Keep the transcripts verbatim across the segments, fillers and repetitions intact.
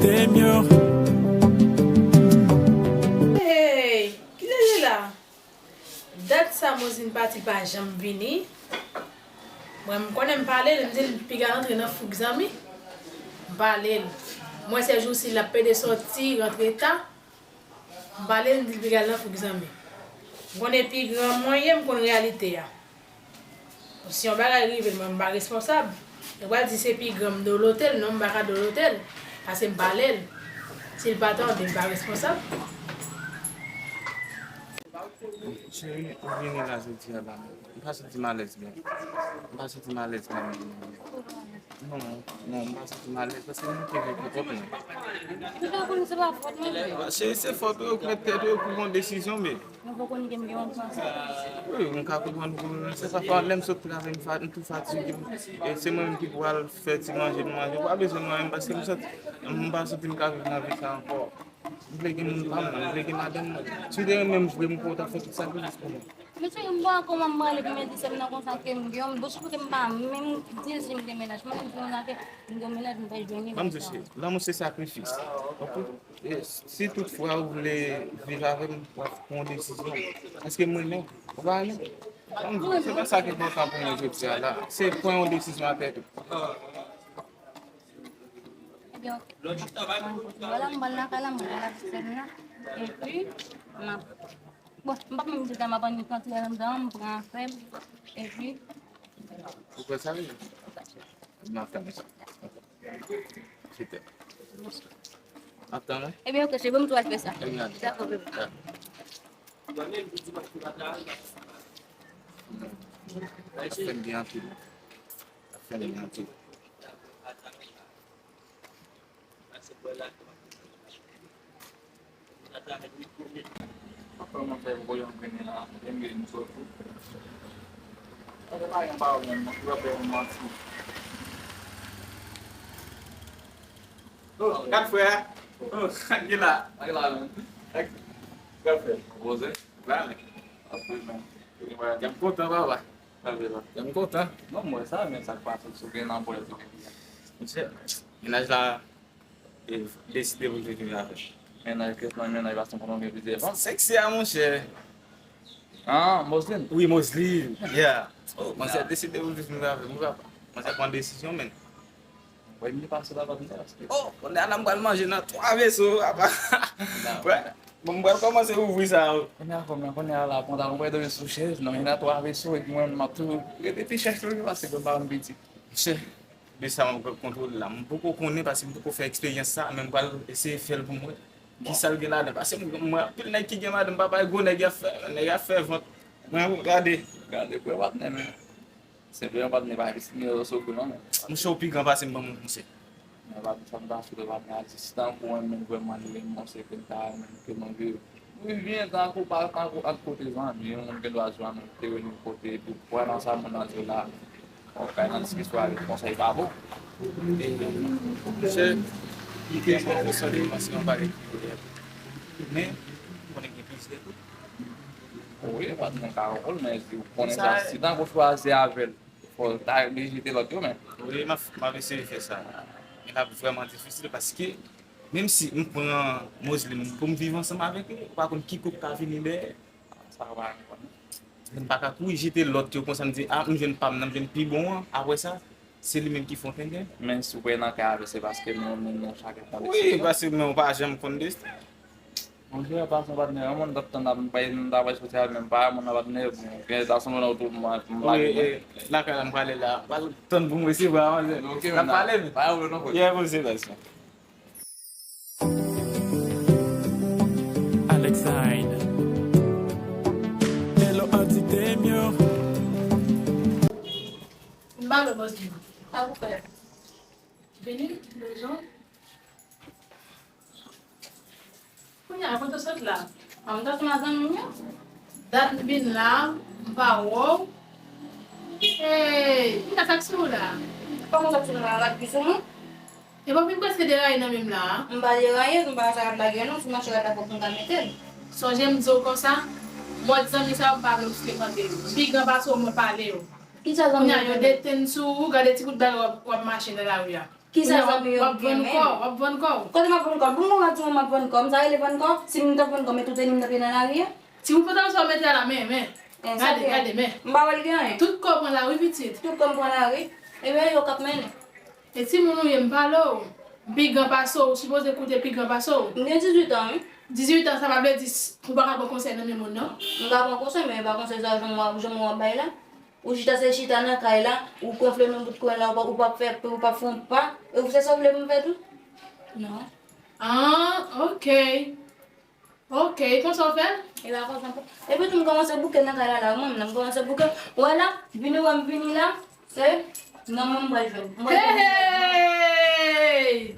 Hey, kilè l ye la? Dat sa Mozlin pati pa janm vini. Mwen, m konnen m pale l, m di l piga l antre nan fouk zanmi. M pale l. Mwen, se jou si l ap pede sòti, rantre ta. M pale l, m di l piga l nan fouk zanmi. M konnen pi gran mwen ye, m konn reyalite a. Si yon bagay rive l, mwen, m pa responsab. Yo pral di se pi gran m dolote l, non, m pa ka dolote l. Paske m pale l. Si l pa tande, m pa responsab. Cheri, ou vini la jodi a la. M pa santi m alèz byen. M pa santi m alèz byen. Non, non, m pa santi m alèz paske m te vin pou kont mwen. Ou pa konn se pa fòt mwen vre. Cheri, se fòt ou, ou k mèt tèt ou, ou pran desizyon, men. Nou poko ni gen yon chans. Wi, m ka konprann ou, se pa fòt, lè m sot travay, m fa-, m tou fatige. E se mwen menm ki pou al fè ti manje nou manje. Ou pa bezwen mwen menm paske m santi, m pa santi m ka viv nan vi sa ankò. M vle gen moun pa mwen, m vle gen madanm mwen. Si w te renmen m vre, m kwè w t ap fè tout sakrifis pou mwen. Mesye, m pa kòman m prale pou mete sè m nan konsa ke m gen yon bouch pou ke m pa menm di l si m gen mennaj. Mwen menm si m gen mennaj, m pa jwenn li. Ban m di w, cheri, lanmou se sakrifis. Oke? E si tout fwa ou vle viv avè m, w ap pran yon desizyon. Èske m renmen w? Ou pa renmen m? Ban m di w, se pa sa ki enpòtan pou mwen jodi a la. Se pran yon desizyon a tèt ou. Ebyen, oke. Vwala, m pral lakay la, m pral lave sèl la. Epi, m ap, bon, m p ap menm di m ap annik antre anndan, m pran afè m. Epi, ou kwè sa, wi? M ap tann sa. Sipè. M ap tann, wi. Ebyen, oke, se bon, m tou al fè sa. Ebyen, dakò, bebe. Ap fè m byen anpil. Ap fè m byen anpil. Apa mwen fè voye m vini la, m gen m soti. Sa se pa yon pawòl menm, mwen fè yon manti. Oh, gad frè. Oh, gad la. Gad la menm. Gad frè. Poze. La. Apre menm. M kontan papa. Sa vle la. M kontan. Non, mwen sa, men sa k pase sou gen nan pwèl tou. Monchè, mennaj la e deside pou l vin viv avè m. Mennaj kès nan mennaj la, se konnen gen plizyè fanm. Seksi a, monchè. Ah, Moslin? Wi, Moslin. Yeah. Oh, monchè deside pou l vin viv avè m, wi papa. Monchè pran desizyon, men. Wè, m pase la pa vin paske. Oh, kounye a la m pral manje nan twa veso, papa. Wè. Bon, m pral kòmanse ouvri sa yo. Kounye a, kounye a, kounye a la, pantalon mwen dòmi sou chèz, nan men nan twa veso, epi mwen, m ap tou rete pi chèch toujou paske grann pa m piti. Monchè, de sa m ap kontwole la. M poko konnen paske m poko fè eksperyans sa, men m pral eseye fè l pou m wè. Kisa l gen ladan? Paske m, m wè anpil nèg ki gen madanm, papa, e gwo nèg y ap fè, nèg y ap fè vant. Mwen, gade. Gade, frè patnè, men. Senpleman, patnè pa vin simen yo sou kou non, men. Monchè, ou pi gran pase m, ban m yon konsèy. Men, patnè, sa m ta swete, patnè, a di si tankou mwen menm vrèman li renmen mwen, se ke m ta renmen ke nou viv. Nou viv byen tankou pa, tankou ant kote zanmi, yon moun gen dwa di w a nou te rele kote, epi w kwè nan sa moun nan di w la. Bon, kay nan diskisyon avèk konsèy pa bon. E, monchè, m te fè yon konsèy, paske yon bagay ki, men, konnen gen plizyè tou. Wi, patnè ka wòl, men si w konnen sa, si tankou w chwazi avè l, fò w ta oblije jete lòt yo, men. Wi, m ap, m ap eseye fè sa. Men l ap vrèman difisil paske, menm si m pran Moslin pou m viv ansanm avèk li, ou pa konn ki kout ka vini dèyè. Sa w pa konn. M pa ka kouri jete lòt yo konsa, m di, a, m jwenn pa m nan, m jwenn pi bon an. Apre sa, se li menm ki fè yon tenten. Men si w pran nan kay avè l, se paske nou, nou, nou chak konn. Wi, paske men w pa janm konn desten. Monchè, pa son patnè, yon moun t ap tann ap bay, nou ta bay soti avè l, men pa yon moun nan patnè, bon, gen ta son moun nan oto, m, m lage mwen. Wi, e, lakay la, m prale la. Pral tann pou m resevwa, manzè. Ok, n ap pale, men. Pa yon non, frè. Yeah, bon, se la, sa. Alexine. Hello, Auntie Temio. M ba lè bòs di. Sa pou fè? Vini, Lejon. Kounye a, kote w sot la? A, m ta sou mazanmi m yo. Dat m vin la, m pa wè w. Hey, m ka sa k sou ou la? Kòman sa k sou mwen la? L ap pi sou mwen? E pa w vin prèske deraye nan men m la a? M pa deraye, m pa sa ap lage non, sou mache rad la fòk m ka mete l. Sonje m di w konsa, mòd zanmi sa yo m pa vle w frekante yo. M pi gran pase w, mwen pale yo. Kisa zanmi yo? Kounye a, yo detenn sou ou, gade ti kout bagay w ap, w ap mache nan lari a. Kisa zanmi yo gen menm? W ap vann kò w, w ap vann kò w. Kote m ap vann kò m? Pou m konn di w m ap vann kò m, sa rele vann kò? Si m t ap vann kò m, men tout teni m t ap ye nan lari a. Ti bout pantalon sa w mete a la, men, men. Gade, gade, men. M pa wè l gen anyen. Tout kò w pran lari, pitit. Tout kò m pran lari. Ebyen, yo k ap mennen. E timoun ou ye, m pale w. M pi gran pase w, ou sipoze koute pi gran pase w. M gen dizuit an, wi. Dizuit an, sa pa vle di s-, ou pa ka pran konsèy nan men moun, non. M ka pran konsèy, men e pa konsèy sa jan w ap, jan w ap bay la. Ou chita, se chita nan kay la, ou konfle nan bout kwen la, ou p ap fè, ou p ap fè yon pa, e ou se sa w vle pou m fè tou? Non. Ah, ok. Ok, e konsa w fè l? E pa konsa ankò. Epi tou, m kòmanse bouke nan kay la, la, mwen menm, m kòmanse bouke. Ou wè la, vini wè m vini la, se nan mwen m pral jwenn. M pral jwenn. Hey!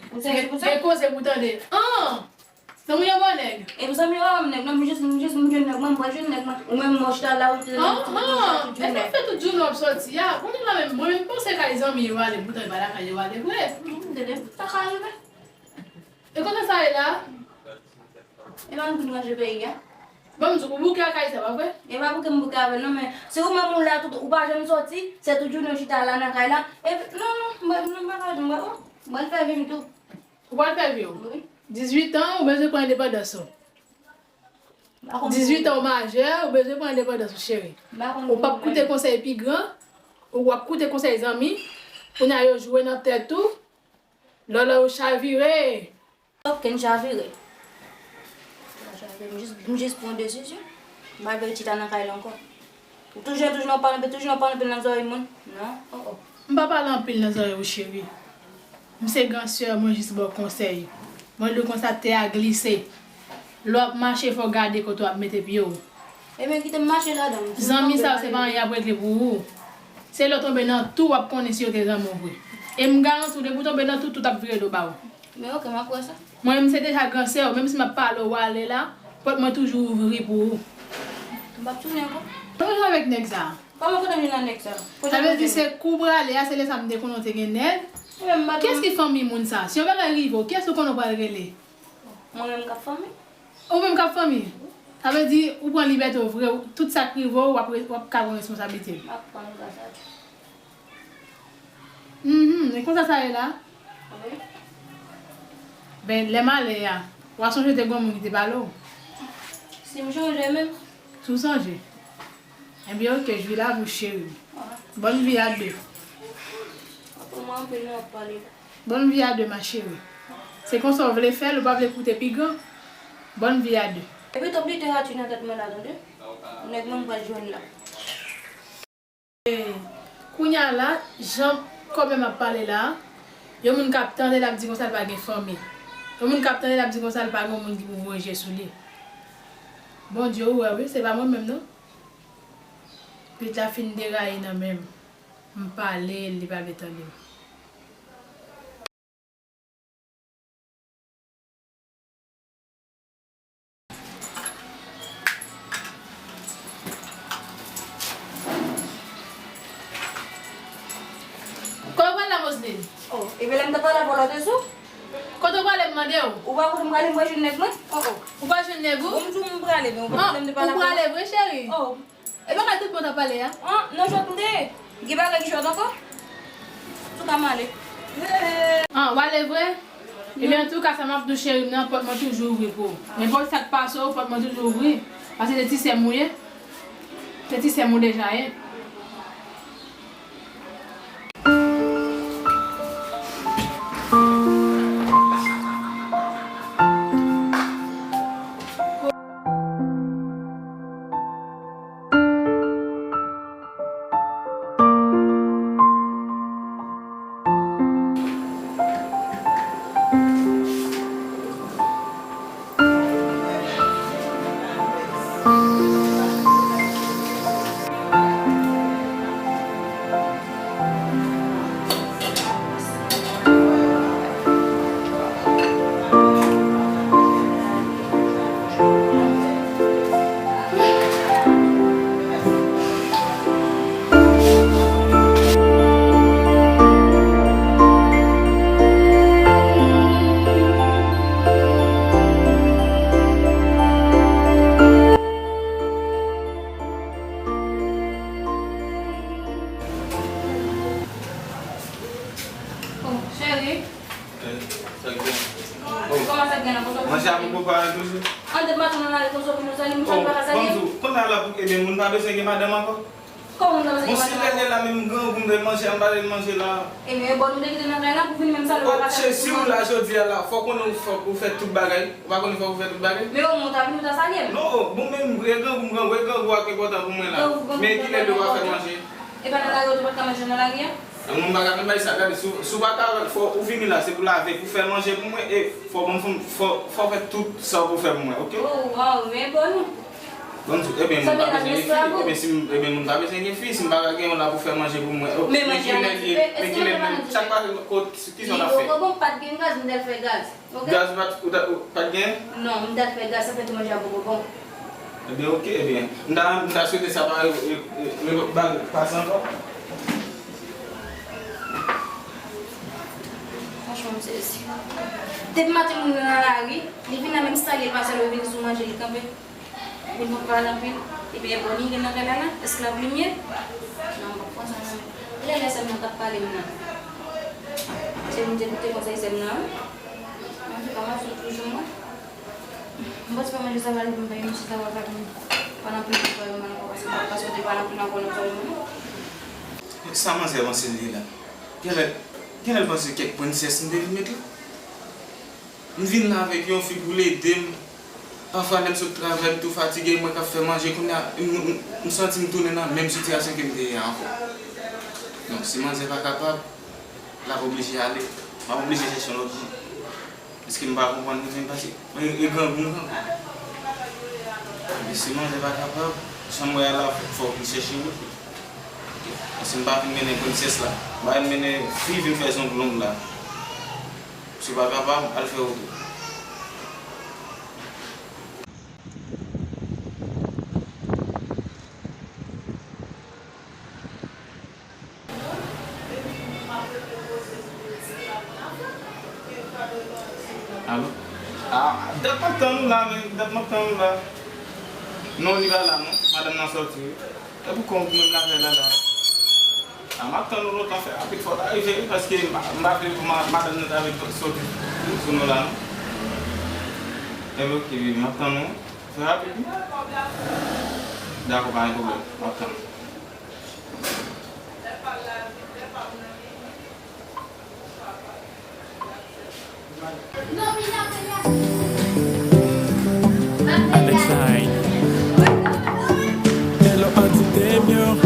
Ou sezi pou sa? Gen koze pou tande. Ah! Zanmi yo bon nèg. E zanmi yo bon nèg, non, m jis, m jis, m jwenn nèg mwen, m pral jwenn nèg mwen. Ou menm, mwen chita la, ou te, ah, ah! E fè, fè tout jounen w ap sòti a. Konnen la menm, mwen menm panse kay zanmi yo ale, poutan e pa lakay yo ale vre. M te de, sa ka rive. E kote sa ye la? E pa nou ki ranje peyi a. Bon, m di w, ou bouke ak Ayisyen, pa vre? E pa bouke m bouke avè l, non, men si ou menm ou la tout, ou pa janm sòti, se tout jounen ou chita la nan kay la. E, non, non, m pa, non, m pa ka di, m pa, m pral fè vi m tou. Ou pral fè vi w? Wi. Dizuit an, ou bezwen pran endepandans ou. Dizuit an, ou majè, ou bezwen pran endepandans ou, cheri. Ou p ap koute konsèy pi gran, ou ap koute konsèy zanmi, kounye a yo jwe nan tèt ou, lè, lè yo chavire. Ok, n chavire. M jis, m jis pran desizyon. M pa vle chita nan kay la ankò. Ou toujou, toujou nan pale anpil, toujou nan pale anpil nan zòrèy moun. Non, oh, oh. M pa pale anpil nan zòrèy ou, cheri. M se gran sè, mwen jis ba w konsèy. Mwen di w konsa tè a glise. Lè w ap mache, fò w gade kote w ap mete pye w. Ebyen, kite m mache ladan l. Zanmi sa yo, se pa anyen y ap regle pou ou. Se lè w tonbe nan tou, w ap konnen si yo te zanmi w vre. E m garanti w, depi w tonbe nan tou, tout ap vire do ba w. Men ok, m ap wè sa. Mwen menm se deja gran sè w, menm si m ap pale w ale la, pòt mwen toujou ouvri pou ou. M p ap tounen ankò. Mwen menm avèk nèg sa. Kòman kote m vin nan nèg sa? Sa vle di se kou w prale a, se lè sa m te konnen w te gen nèg. Kiyès ki fanmi moun sa? Si yon bagay rive w, kiyès ou konnen w pral rele? Mwen menm k ap fanmi. Ou menm k ap fanmi? Sa vle di ou pran libète w vre, tout sa k rive w, w ap re-, w ap ka pran responsablite l. M ap pran gras a Dye. Mhm, e konsa sa ye la? Wi. Ben, lè m ale a, w a sonje te gen moun ki te pale w? Si m sonje menm. Si w sonje? Ebyen, ok, jwi la pou cheri m. Bòn vi a de. Apre mwen anpil nou ap pale la. Bòn vi a de, ma chérie. Se konsa w vle fè l, ou pa vle koute pi gran. Bòn vi a de. Epi tou literati nan tèt mwen la, tande. Nèg mwen m pral jwenn la. E, kounye a la, jan kòmè m ap pale la, yon moun k ap tande l ap di konsa l pa gen fanmi. Yon moun k ap tande l ap di konsa l pa gen moun ki pou voye je sou li. Bondye, ou wè wi, se pa mwen menm non. Pitit la fin deraye nan men m. M pale l, li pa vle tande m. Kote w pral la, Moseline? Oh, epi lè m t ap pale avè w la, w te sou? Kote w prale, m mande w? Ou pa kote m prale, m pral jwenn nèg mwen? Oh, oh. Ou pral jwenn nèg ou? Bon, m di w m prale, men ou pa kote m te pale avè w. Ou pral jwenn nèg ou, cheri? Oh. E bagay tout moun ap pale a? Ah, nan jwèt m te ye. Gen bagay ki jwèt ankò? Antouka, m ale. Ah, w ale vre? Ebyen, antouka, sa m ap di w, cheri m nan, pòt mwen toujou ouvri pou ou. Nenpòt sa k pase w, pòt mwen toujou ouvri. Paske se ti sè m ou ye. Se ti sè m ou deja ye. Cheri. Eh, sa k gen? Oh. Kòman sa k gen la? Konsa w vin manje a poko pare toujou? An de maten nan lari konsa w vin nou salye m, sa nou pa ka salye m? Bonjou. Kounye a la pou, ebyen, moun pa bezwen gen madanm ankò? Kòman moun pa bezwen gen madanm ankò? Bon, si lè la menm grangou m vle manje a, m pa vle manje la. Ebyen, e bò nou te kite nan kay la pou vin menm salye w pa ka salye m? Oh, cheri, si w la jodi a la, fò w konnen w fòk ou fè tout bagay. Ou pa konnen fòk ou fè tout bagay? Men omwen w ta vin ou ta salye m. Non, bon, men e grangou m grangou, e grangou a k enpòtan pou mwen la. Grangou, grangou, men kilè lè w ap fè manje? E pa nan lari w te pa t ka manje nan lari a? Mwen m pa ka nan bay sa, gade, si w, si w pa ka, fò ou vini la, se pou lave, pou fè manje pou mwen, e fò ban m, fò, fò w fè tout sa w pou fè pou mwen, oke? Oh, waw, men bon nou. Bon, ebyen, moun pa bezwen gen fi, ebyen, si m, ebyen, moun pa bezwen gen fi, si m pa ka gen yon la pou fè manje pou mwen, oh, men kilè l ye, men kilè l menm, sa k pase, ki sa w t ap fè? Li poko bon, pa t gen gaz, m t al fè gaz. Gaz ou pa t, ou ta, ou pa t gen? Non, m t al fè gaz, sa fè tou manje a poko bon. Ebyen, oke, ebyen. M ta, m ta swete sa pa, e, e, e, e, ba, pase ankò. Franchman, m sezi. Depi maten moun nan nan lari, li vin la menm salye l pa salye, li vin sou manje, li kanpe. Moun pa pale anpil. Ebyen, e bò li gen nan kay la la? Esklav li m ye? Non, m pa pran sa nan men. Kilè lè sè m nan t ap pale m nan? Se moun te koute konsèy sè m nan, wi. Antouka, m ap viv toujou mwen. M panse pa manje sa va rive m bay yon ti sa va fè m pale anpil pou yo mal ankò, paske m pa, paske m te pale anpil ankò nan zòn mwen. Sa manzè panse l ye la? Genlè, genlè l panse kèk prensès m te vin met la? M vin la avèk yon fi pou l ede m. Pafwa, lè m sot travay, m tou fatige, mwen k ap fè manje, kounye a, m, m, m santi m tounen nan menm sitiyasyon ke m te ye a ankò. Donk, si manzè pa kapab, l ap oblije ale. M ap oblije chèche yon lòt moun. Paske m pa konprann li menm, paske e, e grangou m grangou. Epi si manzè pa kapab, jan m wè a la, fòk li chèche wout li. Paske m pa vin mennen prensès la. M pa vin mennen fi vin fè zong long la. Si w pa kapab, al fè wout ou. Alo? Ah, dat m ap tann ou la, men, dat m ap tann ou la. Non, li pa la, non. Madanm nan sòti, wi. E pou kont mwen m lakay la la. Ah, m ap tann ou lontan, fè rapid, fò w ta rive, wi, paske m pa, m pa vle pou ma-, madanm nan ta vin sòti sou nou la, non. Ebyen, oke, baby, m ap tann ou. Fè rapid, wi. Dakò, pa gen pwoblèm. M ap tann ou. Alex Hyde. Hello, Auntie Demian.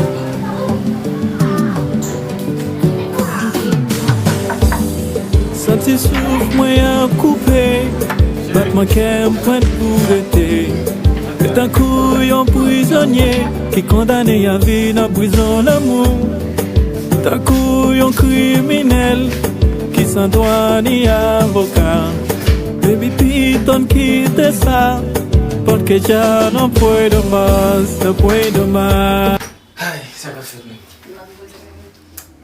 Santi souf mwen an koupe, batman kè m pwent pou rete. Tankou yon prizonye ki kondane a vi nan prizon lanmou. Tankou yon kriminèl ki san dwa ni avoka. Baby, piton kite sa, pòt ke dja nan pwen domaz, nan pwen domaz. Ay, sa k ap fèt menm?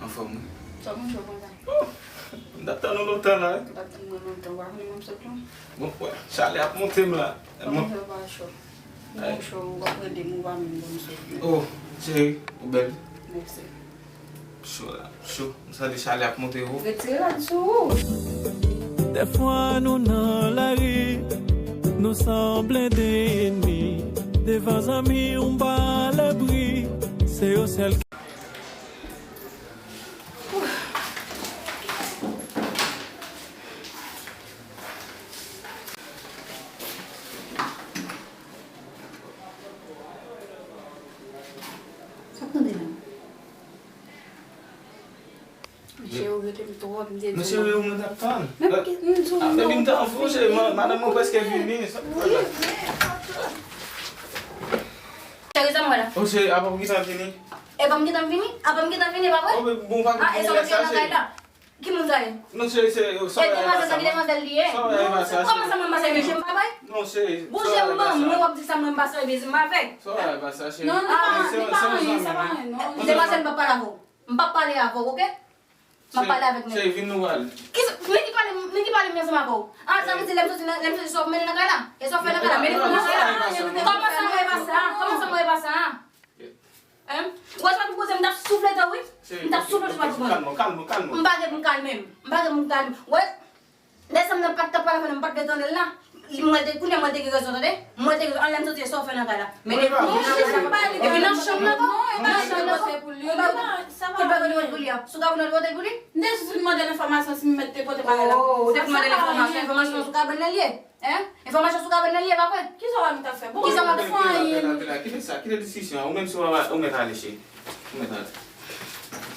Anfòm, wi. Sa moun chò konsa? Oh, m t ap tann ou lontan la, wi. M t ap tann mwen lontan, w pa konnen mwen m sot non. Bon, wè, chalè ap monte m la. Kòman fè w pa chò? Mwen chò, w ap rele m, ou pa menm konn sot non. Oh, cheri, ou bèl. Mèsi. Cho la, cho. M santi chalè ap monte wo. Retire rad sou ou. Dèfwa nou nan lari, nou sanble de enmi. Devan zanmi ou m pa alabri, se yo sèl ki Sa k tande la? Mesye, ou rete m twòp, m te di. Mesye, ou mwen t ap tann. Men pou ki, m sou. Ah, men m tann fou, cheri, ma-, madanm mwen prèske vini. Sa k fèt la? Cheri, sa m wè la. Oh, cheri, apa m gentan vini? E pa m gentan vini? Apa m gentan vini, pa vre? Oh, men bon, pa gen pwoblèm, sa, cheri. Ki moun sa ye? Non, cheri, se, sa w wè a e pa sa, non. Sa w wè a e pa sa, cheri. Kòman sa mwen pa sèvi je m pa vre? Non, cheri, sa w wè a e pa sa. Bouje m ban mwen, w ap di sa mwen pa sèvi je m pa vre? Sa w wè a e pa sa, cheri. Non, li pa, li pa anyen, sa pa anyen, non. Demwazèl, m p ap pale avè w. M p ap pale avè w, oke? M ap pale avèk nèg. Cheri, vin nou pale. Ki, men ki pale, men ki pale m ansanm avè w? Ah, sa vle di lè m soti nan, lè m soti sa w ap mennen nan kay la? E sa w ap fè nan kay la? Mennen pou nan kay la? Kòman sa mwen e pa sa? Kòman sa mwen e pa sa? Hein? Ou wè sa pou poze, m t ap soufle tou, wi. M t ap soufle sou pa pou poze. Kalme w, kalme w, kalme w. M pa gen pou m kalme m. M pa gen pou m kalme m. Wè, lè sa m nan pa t ap pale avè l, m pa t vle tande l la. Li mwen te kounye a, mwen te gen rezon, tande. Mwen te gen rezon, anlè m soti, e sa w fè nan kay la. Men depi nan chanm nan, epi nan chanm nan, nan chanm nan, kote bagay de vòt pou li a? Si w ka vin vòt pou li? M te jis vin mande l enfòmasyon si m mèt te pote bagay la. Oh, ou te vin mande l enfòmasyon, enfòmasyon sou kabann nan l ye? Hein? Enfòmasyon sou kabann nan l ye, pa vre? Kisa w ap ta fè? Bon, kisa w ap fè? Kite sa, kite diskisyon an. Ou menm si w a, ou mèt ale, cheri. Ou mèt ale.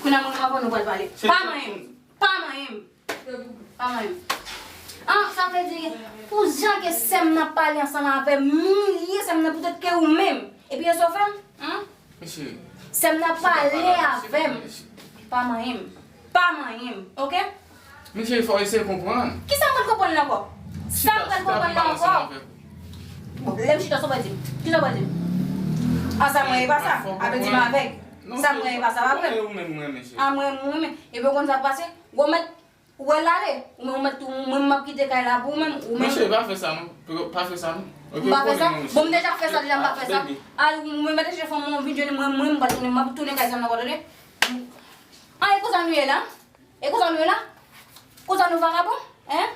Kounye a, mwen avè w nou pral pale. Pa manyen m. Pa manyen m. Pa manyen m. Ah, sa vle di, pou jan ke sè m nan pale ansanm avè m, m imilye sè m nan poutèt ke ou menm. Epi e sa w fè m? Hein? Mesye. Sè m nan pale avè m. Pa manyen m. Pa manyen m, oke? Mesye, fò w eseye konprann. Kisa m pral konprann la ankò? Sa m pral konprann la ankò? Bon, lè m chita, sa w pral di m? Kisa w pral di m? Ah, sa m wè, e pa sa. Apre di m avèg. Sa m wè, e pa sa, pa vre? Ou menm, ou menm, mesye. Ah, mwen, mwen, mwen. Epi w konn sa k pase? Ou mèt, ou wè l ale. Ou menm, ou mèt tou, mwen, m ap kite kay la pou ou menm, ou menm. Mesye, pa fè sa, non. Pa fè sa, non. Oke, ou konnen, mesye. Bon, m deja fè sa, deja m pa fè sa. Ah, ou menm, mèt chèche fanm mwen, vin jwenn mwen, mwen, m pral tounen, m ap tounen kay sa m nan kòdone. Ah, e konsa nou ye la? E konsa nou ye la? Konsa nou vagabon? Hein?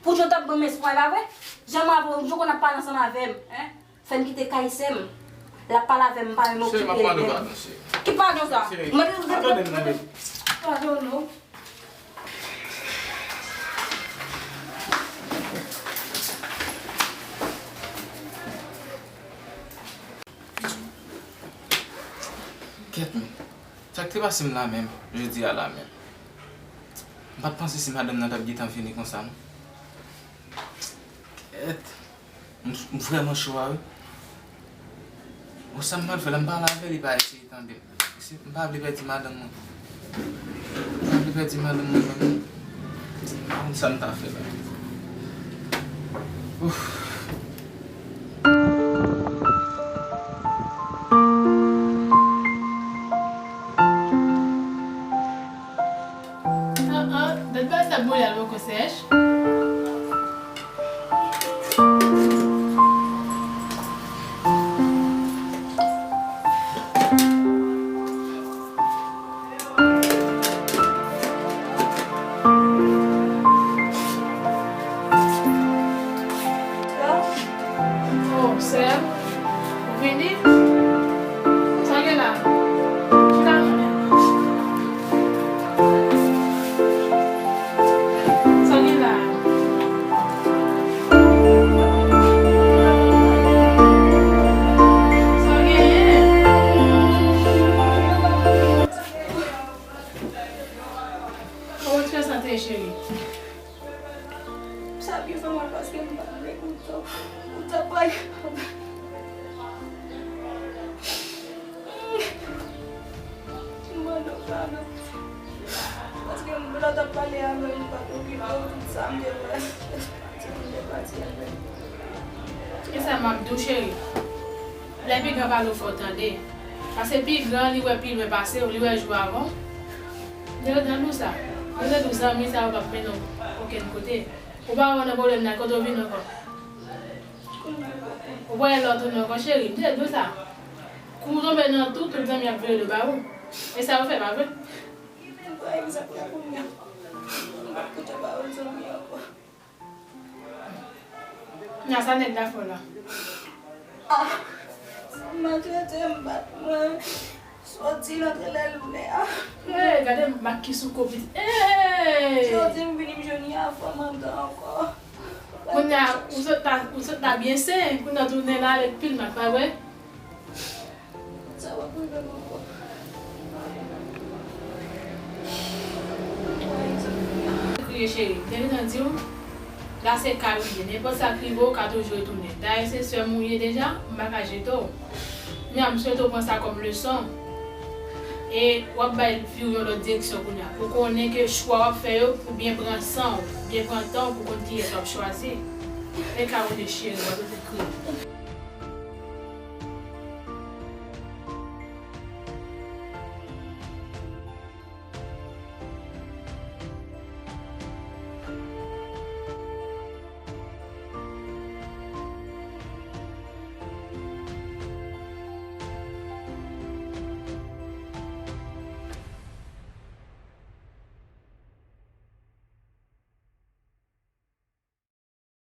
Pou Djo t ap ban m espwa, e pa vre? Jan m ap, Djo konn ap pale ansanm avè m, hein? Fè m kite kay sè m. L ap pale avè m, m pa menm okipe l menm. Ki padon sa? Mwen te, padon non. Kèt men. Sa k te pase m la menm, jodi a la menm. M pa t panse si madanm nan t ap gentan vini konsa, non. Kèt. M, m vrèman cho a, wi. Bon, sa m pral fè la, m pale avè li, pa eseye tande m. Paske m pa vle pèdi madanm mwen. M pa vle pèdi madanm mwen menm, non. M pa konn sa m ta fè la. Ouf. Ah, ah, dat baz la boule al poko sèch. Oh, sè, ou vini? Sa gen la? Chita non. Sa gen la? Sa genyen? Kòman w te sante, cheri? Sa byen fè mal paske m pa t vle ou t ap, ou t ap bay. M mande w padon. Paske m, lè w t ap pale avè m, m pa t okipe w, tout sa m te wè, se pou m te pati avè m. E sa m ap di w, cheri. Lè pi gran pale w fò w tande. Paske pi gran, li wè pi lwen pase w, li wè jou avan w. Deredan di w sa. Deredan di w zanmi sa yo p ap mennen w okenn kote. Ou pa wè w nan pwoblèm nan, kote w vin ankò? Ou pa wè lè w tounen ankò, cheri? M te di w sa. Kou w tonbe nan twou, tout zanmi ap vire do ba ou. E sa yo fè, pa vre? Mwen pa egzanp la kounye a. M pa t koute pawòl zanmi ankò. Nan sa nèg la fè w la? Ah, maltrete m, bat mwen, soti rantre lè l vle a. Hey, gade mak ki sou ko pitit. Hey! Jodi m vini, m jwenn yon fanm andan ankò. Kounye a, ou sot la, ou sot la byen sen, kounye a tounen la avèk pil mak, pa vre? Sa w ap rive m ankò. Kriye cheri, m te gentan di w, la se kay ou ye, nenpòt sa k rive w ka toujou retounen. Dayè se sè m ou ye deja, m pa ka jete w. Men m swete w pran sa kòm leson. E w ap bay vi w yon lòt direksyon kounye a. Pou konnen ke chwa w ap fè yo, pou byen pran san w, byen pran tan w pou konn kiyès w ap chwazi. E Caroline cheri, w ap rete kriye.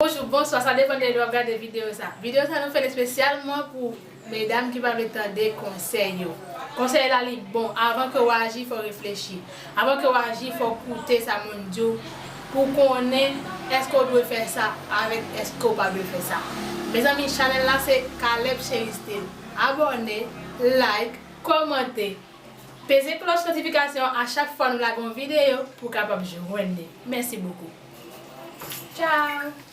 Bonjou, bonswa, sa depann de lè w ap gade videyo sa. Videyo sa nou fè l espesyalman pou medam ki pa vle tande konsèy yo. Konsèy la li bon, avan ke w aji, fò w reflechi. Avan ke w aji, fò w koute sa moun di w, pou w konnen èske w dwe fè sa avèk èske w pa dwe fè sa. Mezanmi, chanèl la se Caleb Cheristil. Abòne, like, kòmante, peze klòch notifikasyon a chak fwa nou lage yon videyo pou w kapab jwenn li. Mèsi bokou. Tchao!